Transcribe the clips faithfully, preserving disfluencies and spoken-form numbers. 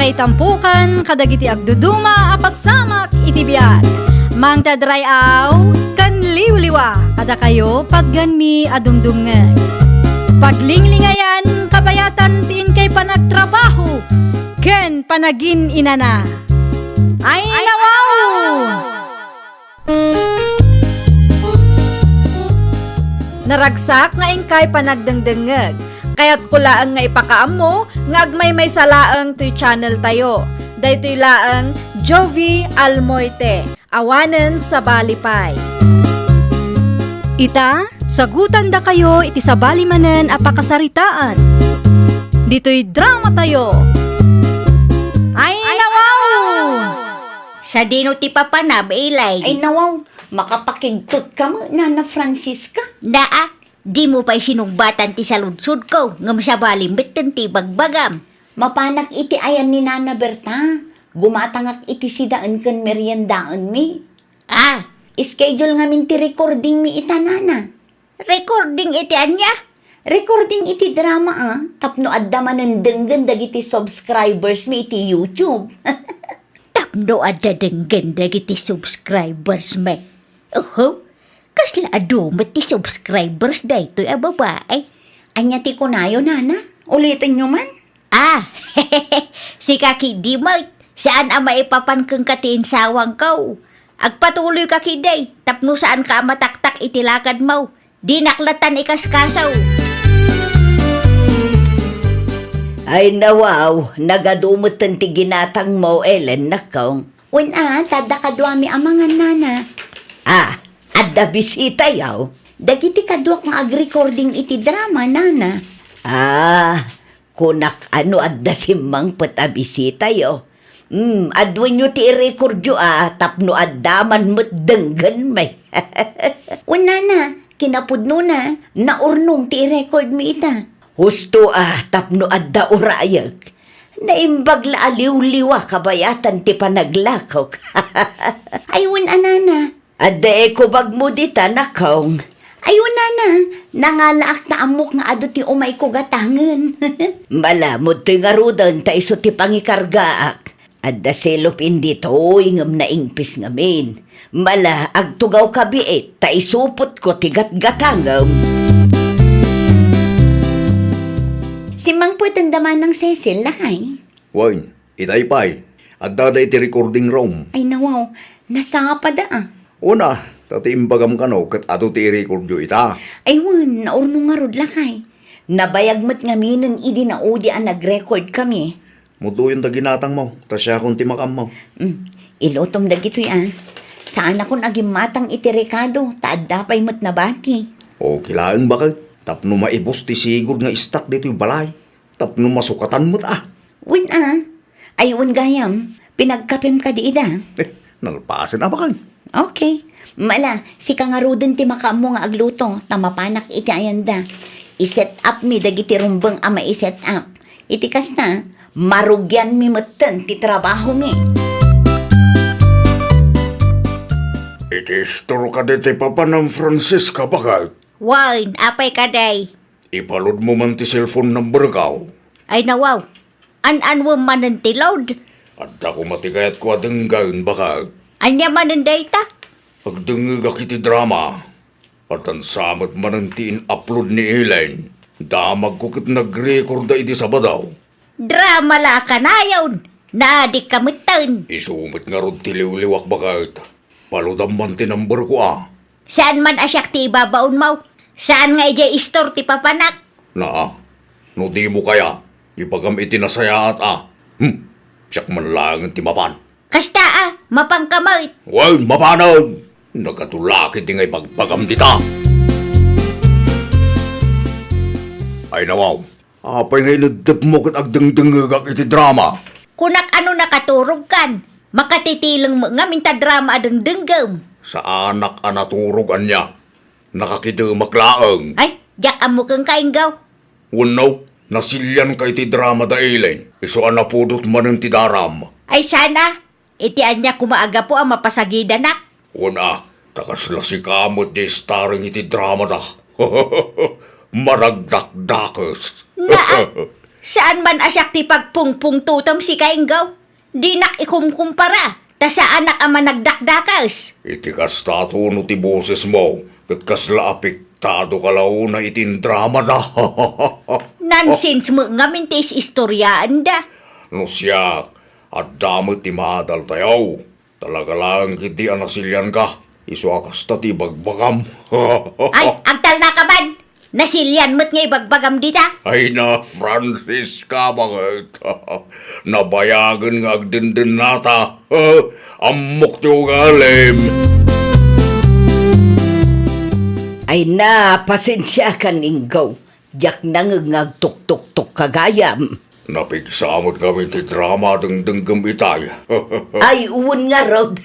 Itampukan kadagiti agduduma a pasamak iti biag. Mangted ray-aw ken liwliwa kadakayo patgenmi a dumdumngeg. Paglinglingayan kabayatan ti inkay panagtrabaho ken panagin-inana. Ay, nawaw! Naragsak nga inkay panagdengdengngeg. Kayatko laeng nga ipakaammo nga agmaymaysa laeng toy channel tayo. Daytoy laeng Jovie Almoite, awanen sabali pay. Ita, sagutandakayo iti sabali manen a pakasaritaan. Ditoy drama tayo. Ay, nawaw! Sadino ti papanam, Ilay? Ay, nawaw, makapakigtot ka met, Nana Francisca. Naa, dimo pay sinungbatan ti saludsodko, ngem sabali metten ti ibagbagam. Mapanak iti ayan ni Nana Berta. Gumatangak iti sidaen ken meriendaenmi. Ah. Schedule ngamin ti recordingmi ita, Nana. Recording iti ania? Recording iti drama, a, tapno adda manen denggen dagiti subscribers mi iti YouTube. Tapno adda denggen dagiti subscribers mi. Oho, kasla adu met ti subscribers daytoy a babae. Ania ti kunayo, Nana? Ulitenyo man. Ah, sika ketdi met, saan a maipapan kenka ti insawangko. Agpatuloyka ketdi, tapno saanka a mataktak iti lakadmo. Dinak latta ikaskaso. Ay, nawaw, nagadu metten ti ginatangmo, Ellen, nakong. Wen a, ta adda kaduami a mangan, Nana. Ah, adda bisitayo? Dagiti kaduak nga agrecording iti drama, Nana. Ah, kunak a no adda simmangpet a bisitayo. Hmm, aduenyo ti irecordyo a tapno adda man met denggenmi. Wen, Nana, kinapudnona, naurnong ti irecordmi ita. Husto a tapno adda urayek. Naimbag la a liwliwa kabayatan ti panaglakok. Ay, wen a, Nana. Adda ekubagmo dita, nakong. Ay, wen, Nana. Nangalaak ta ammok nga adu ti umayko gatangen. Malamud toy ngaruden ta isu ti pangikargaak. Adda selopin ditoy ngem naingpis ngamin. Mala, agtugawka biit ta isupotko ti gatgatangem. Simmangpeten da manang Cecil, lakay? Wen, itay pay. Addada iti recording room. Ay, nawaw. Nasapada, a. Una, ta ti imbagam kano ket adu ti irecordyo ita. Ay, wen, naurnong ngarud, lakay. Nabayag met ngaminen idi naudi a nagrecord kami. Muduyon ta ginatangmo, ta siakon ti makaammo. Mm. Ilutom dagitoy, a. Saanakon a gimmatang iti rekado, ta adda pay met nabati. Okay laeng, baket, tapno maibus ti sigud nga istak ditoy balay. Tapno masukatan met, a. Wen, a. Ay, wen gayam, pinagkapem kadi ida? Eh, nalpasen a, baket. Okay. Mala, sika ngaruden ti makaammo nga agluto, ta mapanak iti ayanda. I-set up mi dagiti rumbeng a mai-set up. Iti kasta, marugianmi metten ti trabahomi. Iti istor kadi ti papanam, Francisca, baket? Wen, apay kadi? Ipalodmo man ti cellphone number ko. Ay, nawaw. An-anwem manen ti load? Adda koma ti kayatko a denggen, baket. Ania manen dayta? Agdengngegak iti drama. Addan sa met manen ti in-upload ni Elaine. Damagko ket nagrekorda idi Sabado. Drama la a kanayon! Naadikka metten! Isu met ngarud ti liwliwak, baket. Palodam man ti number ko, a. Saan man a siak ti ibabaonmo? Saan nga idiay istor ti papanak? Naa, no dimo kaya, ibagam iti nasayaat, a. Hmm, siak man laengen ti mapan. Kasta, a, mapanka met. Wen, mapanen! Nagadu la ketdi nga ibagbagam dita. Ay, nawaw, apay nga ineddepmo ket agdengdengngegak iti drama? Kunak a no nakaturogkan, makatitileng met ngamin ta drama a dengdenggem. Saanak a naturog ania. Nakakidemak laeng. Ay, diak ammo kenka, Inggaw. Wenno, nasilianka iti drama da Elaine, isu a napudot manen ti daram. Ay, saan a, iti ania koma a gapu a mapasagidanak? Wen a, ta kasla sika met ti starring iti drama da. Managdakdakes. Naa, Saan man a siak ti pagpungpungtotem, sika, Inggaw. Dinak ikumkumpara, ta saanak a managdakdakes. Iti kasta, tono ti bosesmo, ket kasla apektado ka la unay iti indramada. Nonsense met ngamin ti is-istoriaenda. No siak, adda met ti maadaltayo. Talaga laeng ketdi a nasilianka. Isu a kasta ti ibagbagam. Ay, agtalnaka man! Nasilian met nga ibagbagam dita? Ay na, Francisca, baket. Nabayagen nga agdendennata. Ammok ti ugalim. Ay na, pasensiakan, Inggaw. Diak nangngeg nga agtuktoktok ka gayam. Napigsa met ngamin ti drama a dengdenggem itay. Ay, wen ngarud.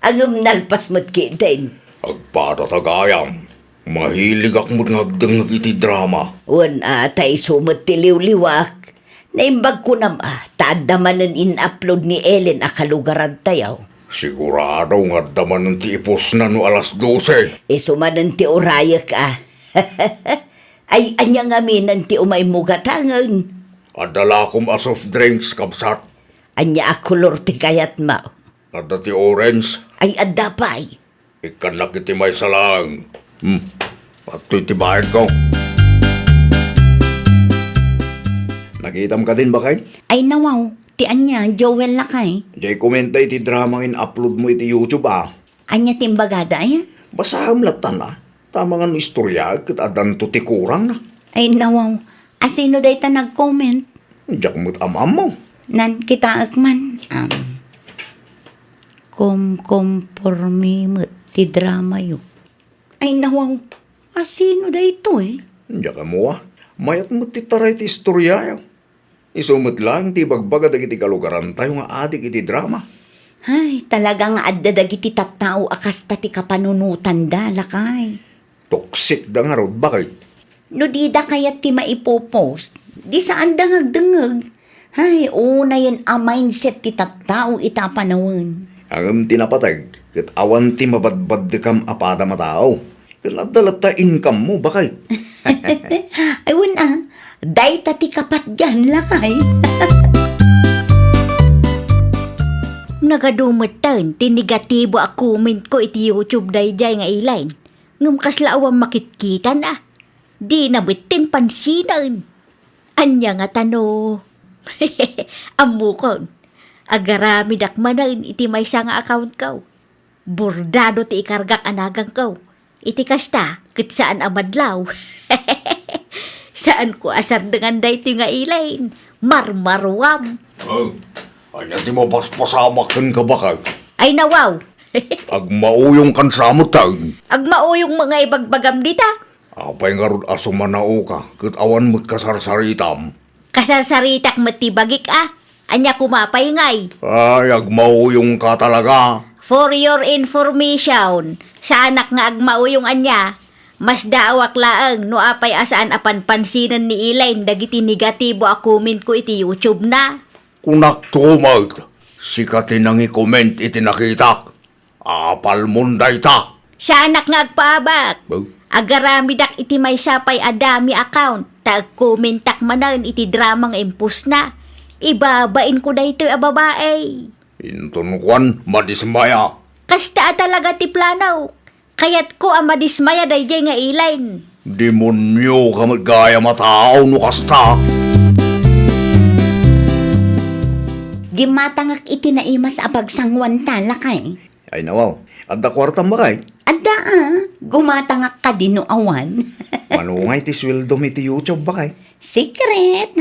Ngem nalpas met ketdin. Agpadata gayam. Mahiligak met nga agdengngeg iti drama. Wen a, ta isu met ti liwliwak. Naimbag kunam a, ta adda manen in-upload ni Ellen a kalugarantayo. Sigurado nga adda manen ti ipusna no alas dose. Isu manen ti urayek a. Ay, ania ngamin ti umaymo gatangen? Adda lakom a soft drinks, kabsat. Ania a kolor ti kayatmo? Adda ti orange. Ay, adda pay. Ikkannak iti maysa laeng. Hmm. Adtoy ti bayadko. Nakitam kadin, baket? Ay, nawaw. Ti ania, Joel, lakay? Diay komenta iti drama nga in-upload mo iti YouTube, a. Ania ti imbagada, aya? Basaem lattan, a. Ta amangan no istoryaek ket addanto ti kurangna. Ay, nawaw. A, sino dayta nag-comment? Diak met am-ammo. Nan, kitaek man. Am, kumkompormi met ti dramayo. Ay, nawaw. A, sino daytoy? Diak ammo, a. Mayat met ti taray ti istoryayo. Isu met laeng ti ibagbaga dagiti kalugarantayo nga adik iti drama. Ay, talaga nga adda dagiti tattao a kasta ti kapanunotanda, lakay. Toksikda ngarud, baket? No dida kayat ti maipopost, di saanda nga agdengngeg. Ay, unayen a mindset ti tattao ita a panawen. Ngem ti napateg, ket awan ti mabadbaddekam a padam a tao. Ket adda latta income mo, baket? Ay, wen a, dayta ti kapatgan, lakay. Nagadu metten ti negatibo a comment ko iti YouTube daydiay nga Elaine. Ngem kasla awan makitkitan a. Dina met ti pansinen. Ania ngata no? Ammokon, agaramidak manen iti maysa nga account ko. Bordado ti ikargak a naganko. Iti kasta, ket saan a madlaw. Saanko a sardengan daytoy nga Elaine. Marmaruam. Oh, ania ti mapaspasamak kenka, baket? Ay, nawaw. Agmauyongkan sa metten. Agmauyong met nga ibagbagam dita. Apay ngarud a sumanaoka, ket awan met kasarsaritam? Kasarsaritak met ti bagik a. Ania koma pay ngay? Ay, agmauyongka talaga. For your information, saanak nga agmauyong ania. Masdaawak laeng no apay a saan a panpansinen ni Elaine dagiti negatibo a comment ko iti YouTube na. Kunakto met, sika ti nangi-comment iti nakitak. Apalmon dayta. Saanak nga agpaabak. Bo? Agaramidak iti maysa pay a dummy account, ta agkomentak manen iti drama nga impostna. Ibabainko daytoy a babai. Inton kuan, madismaya. Kasta a talaga ti plano. Kayatko a madismaya daydiay nga Elaine. Demonioka met gayam a tao no kasta. Gimmatangak iti naimas a pagsanguanta, lakay. Ay, nawaw. Adda kuartam, baket? Adda a. Gumatangak kadi no awan. Mano ngay ti sueldom iti YouTube, baket? Secret.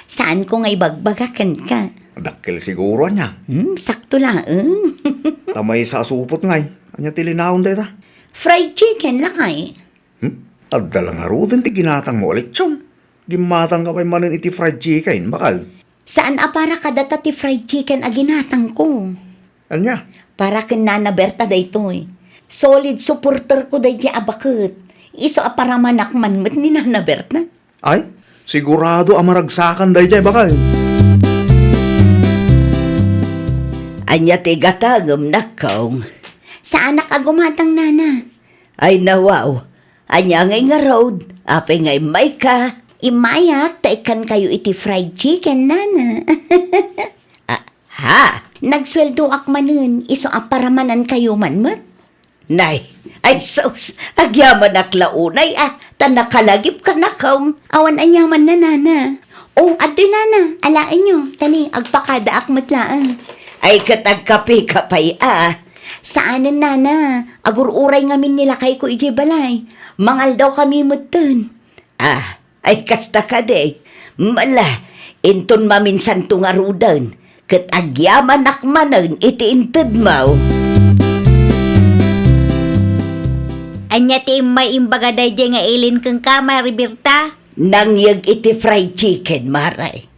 Saanko nga ibagbaga kenka. Dakkel siguro ania? Hmm, sakto laeng. Ta maysa a supot ngay. Ania ti linaon dayta? Fried chicken, lakay. Hmm? Adda la ngaruden ti ginatangmo a lechon. Gimmatangka pay manen iti fried chicken, baket? Saan a para kadata ti fried chicken a ginatangko. Ania? Para ken Nana Berta daytoy. Solid supporterko daydiay a baket. Isu a paramanak man met ni Nana Berta. Ay, sigurado a maragsakan daydiay, baket. Ania ti gatangem, nakkong? Saanak a gumatang, Nana. Ay, nawaw. Ania ngay ngarud? Apay nga immayka? Immayak ta ikkankayo iti fried chicken, nana. Ah, ha? Nagsueldoak manen, isu a paramanankayo man met. Nay, ay sus, agyamanak la unay a, ta nakalagip kanakem. Awan aniamanna, nana. O, adtoy, nana, alaenyo, ta ni, agpakadaak met laeng. Ay, ket agkapeka pay a. Saanen, nana, agur-uray ngamin ni lakayko idiay balay. Mangaldawkami metten. Ah, ay kasta kadi. Mala, inton maminsanto ngaruden, ket agyamanak manen iti intedmo. Ania ti immay imbaga daydiay nga ilin kenka, Mari Berta? Nangyeg iti fried chicken, Mare.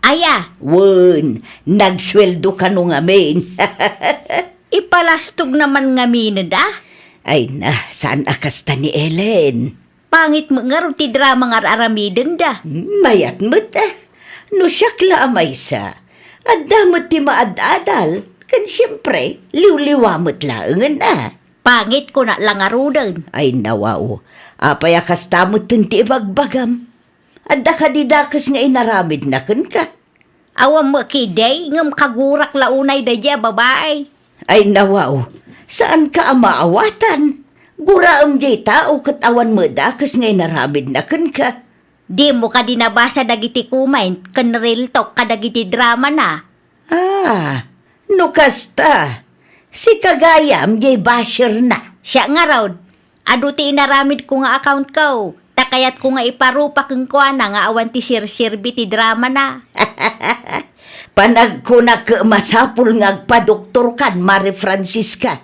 Aya? Wen, nagsueldo kano ngamin. Ipalastogna man ngamin, da? Ay na, saan a kasta ni Ellen? Pangit met ngarud ti drama nga ar-aramidenda. Mayat met, a. No siak la a maysa, adda met ti maad-adal, ken siempre, liwliwa met laengen, a. Pangit kuna la ngaruden. Ay, nawaw. Apay a kasta metten ti ibagbagam? Adda kadi dakes nga inaramidna kenka? Awan met ketdi, ngem kagurak la unay daydiay a babai. Ay, nawaw, saanka a maawatan. Guraem diay tao ket awan met dakes nga inaramidna kenka. Dimo kadi nabasa dagiti comment ken reel talk kadagiti dramana? Ah, no kasta, sika gayam diay basherna. Siak ngarud, adu ti inaramidko nga accountko, ta kayatko nga iparupa kenkuana nga awan ti serserbi ti dramana. Panagkunak masapul nga agpadoktorkan, Mari Francisca.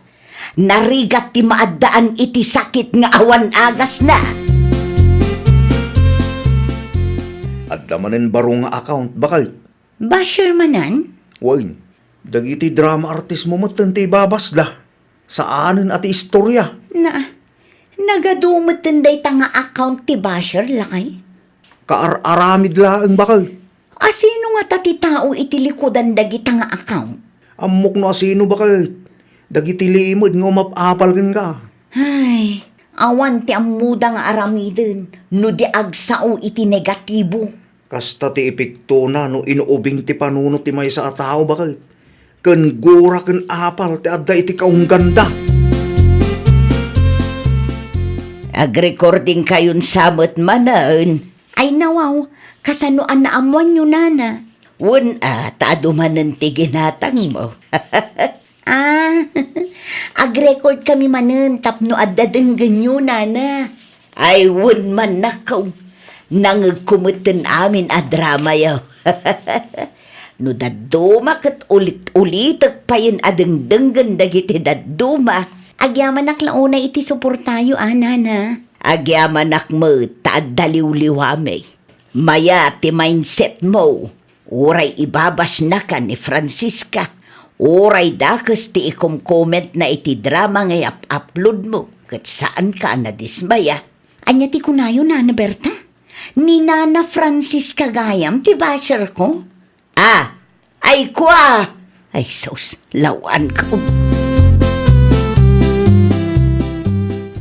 Narigat ti maaddaan iti sakit nga awan agasna. Adda manen baro nga account, baket? Basher manen? Wen, dagiti drama artistmo metten ti ibabasda. Saanen a ti istoria. Na, nagadu metten dayta nga account ti basher, lakay? Kaar-aramid laeng, baket. Asino ngata ti tao iti likudan dagita nga account? Ammok no asino, baket. Dagiti limed nga umap-apal kenka. Ay, awan ti ammoda nga aramiden no di agsao iti negatibo. Kasta ti epektona no inuubing ti panunot ti maysa a tao, baket. Ken gura ken apal ti adda iti kaungganda. Agrecordingkayon sa met manen. Ay, nawaw, kasano a naammoanyo, nana? Wen a, ta adu manen ti ginatangmo. Ah, agrecordkami manen tapno adda denggenyo, nana. Ay, wen man, nakaw. Nangegko metten amin a dramayo. No dadduma ket ulit-ulitek payen a dengdenggen dagiti dadduma. Agyamanak la unay iti suportayo, a, nana. Agyamanak met ta adda liwliwami. Mayat ti mindsetmo. Uray ibabasnaka ni Francisca, uray dakes ti ikomkomentna iti drama nga iap-uploadmo, ket saanka a nadismaya. Ania ti kunayo, Nana Berta? Ni Nana Francisca gayam ti basherko? Ah, ay kua! Ay sus, lawanko.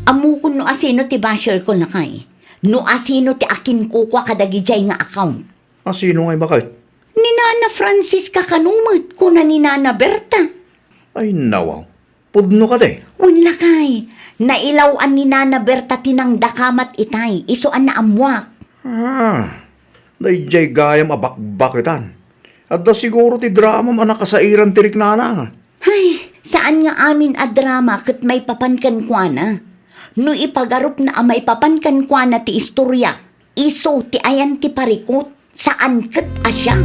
Ammokon no asino ti basherko, lakay. No asino ti akinkukua kadagijay nga account. Asino ngay, baket? Ni Nana Francisca kano met, kuna ni Nana Berta. Ay, nawaw. Pudno kadi? Wen, lakay. Nailaw-an ni Nana Berta ti nangdakamat itay, isu a naammuak. Ah, daydiay gayam a bakbaketan. Adda siguro ti dramam a nakasairan ti riknana. Hay, saan nga amin a drama ket maipapan kenkuana. No ipagarupna a maipapan kenkuana ti istoria, isu ti ayan ti parikut, saan ket a siak.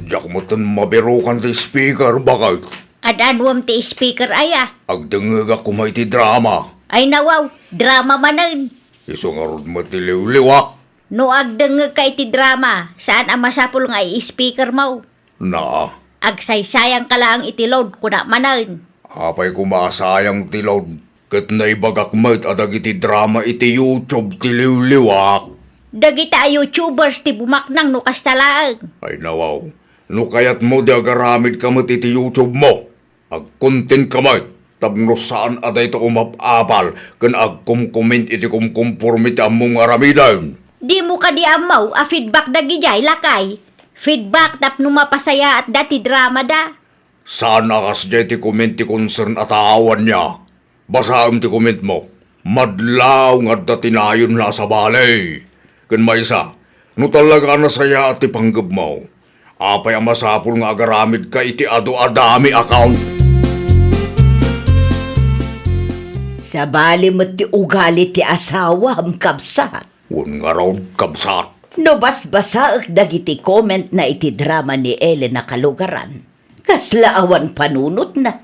Diak metten mabirukan ti speaker, baket. Ad-anuem ti speaker aya? Agdengngegak koma iti drama. Ay nawaw, drama manen. Isu ngarud met ti liwliwak. No agdengngegka iti drama, saan a masapul nga i-speakermo. Na. Agsaysayangka laeng iti load, kuna manen. Apay koma a sayang ti load, ket naibagak met a dagiti drama iti YouTube ti liwliwak. Dagita a YouTubers ti bumaknang no kasta laeng. Ay nawaw, no kayatmo di agaramidka met iti YouTubemo, agkontentka met. Tapno saan a dayta umap-apal ken agkomkomment iti kumkomporme ti ammom nga aramiden. Dimo kadi ammo a feedback dagidiay, lakay? Feedback tapno mapasayaatda ti dramada. Saan a kasdiay ti comment ti concern a tao, ania? Basaem ti commentmo. Madlaw nga adda ti nayon a sabali. Ken maysa, no talaga a nasayaat ti panggepmo, apay a masapul nga agaramidka iti adu a dami account? Sabali met ti ugali ti asawam, kabsat. Wen ngarud, kabsat. No basbasaek dagiti comment na iti drama ni Ellen a kalugaran, kasla awan panunotna.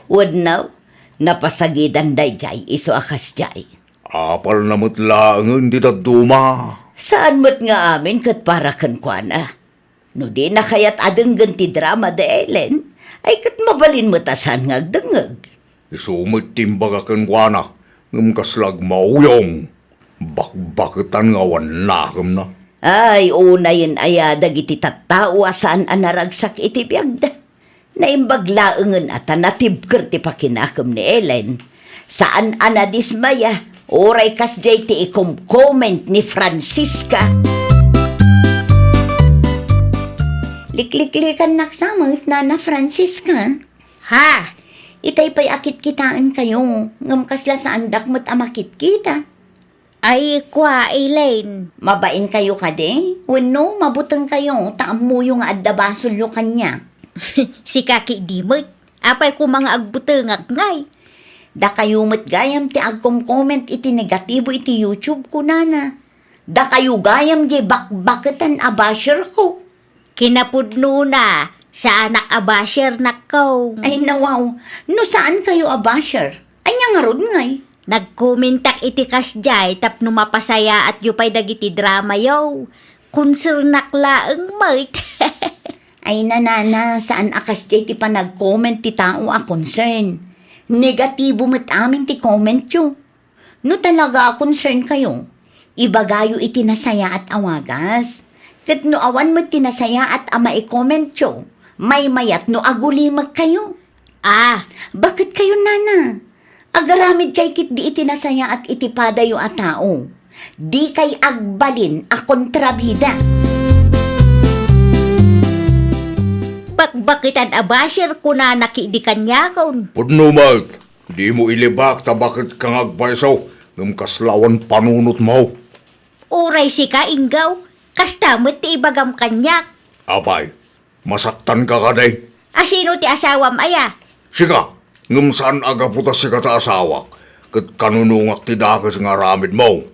Wenno, napasagidan daydiay isu a kasdiay. Apalna met laengen ti dadduma. Saan met nga amin ket para kenkuana. No dina kayat a denggen ti drama da Ellen, ay ket mabalin met a saan nga agdengngeg. Isu met ti imbaga kenkuana, ngem kasla agmauyong. Bakbaketan nga awan nakemna. Ay, unayen aya dagiti tattao a saan a naragsak iti biagda. Naimbag laengen a ta natibker ti pakinakem ni Ellen. Saan a nadismaya, uray kasdiay ti ikom-comment ni Francisca. Likliklikannak sa met, Nana Francisca. Ha? Itay pay a kitkitaenkayo, ngem kasla saandak met a makitkita. Ay, kua, Elaine. Mabainkayo kadi? Wenno, mabutengkayo ta ammoyo nga adda basolyo kaniak? Sika ketdi met. Apay koma nga agbutengak ngay? Dakayo met gayam ti agkom-comment iti negatibo iti YouTube ko, Nana. Dakayo gayam diay bakbaketan a basherko. Kinapudnona, saanak a basher, nakkaw. Ay, nawaw. No saankayo a basher, ania ngarud ngay? Nagkomentak iti kasdiay tapno mapasayaatyo pay dagiti dramayo. Konsernak laeng met. Ay, Nana, saan a kasdiay ti panagcomment ti tao a concern. Negatibo met amin ti commentyo. No talaga a concernkayo, ibagayo iti nasayaat a wagas. Ket no awan met ti nasayaat a maicommentyo, maymayat no agulimekkayo. Ah, baketkayo, Nana? Agaramidkay ketdi iti nasayaat iti padayo a tao. Dikay agbalin a kontrabida. Bakbaketan a basher, kunana ketdi kaniakon. Pudno met. Dimo ilibak ta baketka nga agpayso, ngem kasla awan panunotmo. Uray sika, Inggaw, kasta met ti ibagam kaniak. Apay, masaktanka kadi? A sino ti asawam aya? Sika, ngem saan a gapu ta sika ti asawak, ket kanunongak ti dakes nga aramidmo.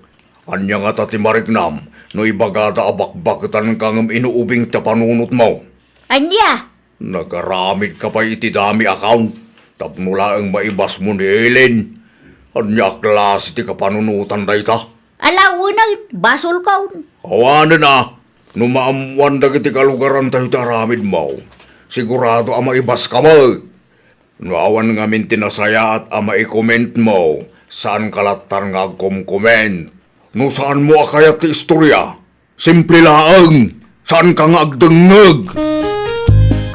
Ania ngata ti mariknam no ibagada a bakbaketanka ngem inuubing ti panunotmo? Ania? Nagaramidka pay iti dami account tapno laeng maibasmo ni Ellen. Ania a klase ti kapanunotan dayta? Ala, wen, basolkon. Awanen a, no maammoan dagiti kalugarantayo ti aramidmo, sigurado a maibaska met. No awan ngamin ti nasayaat a maicommentmo, saanka lattan nga agcomcomment. No saanmo a kayat ti istoria, simple laeng, saanka nga agdengngeg.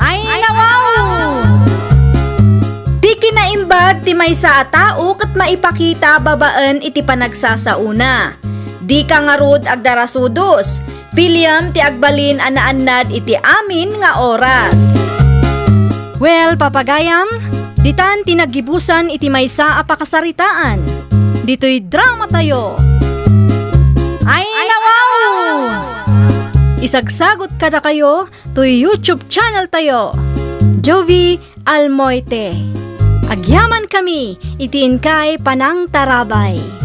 Ay, nawaw! Ti kinaimbag ti maysa a tao ket maipakita babaen iti panagsasaona. Dika ngarud agdarasudos. Piliam ti agbalin a naannad iti amin nga oras. Well, papagayam, ditan ti naggibusan iti maysa a pakasaritaan. Ditoy dramatayo. Ay, nawaw! Isagsagot kadakayo toy YouTube channel tayo, Jovie Almoite. Agyamankami iti inkay panangtarabay.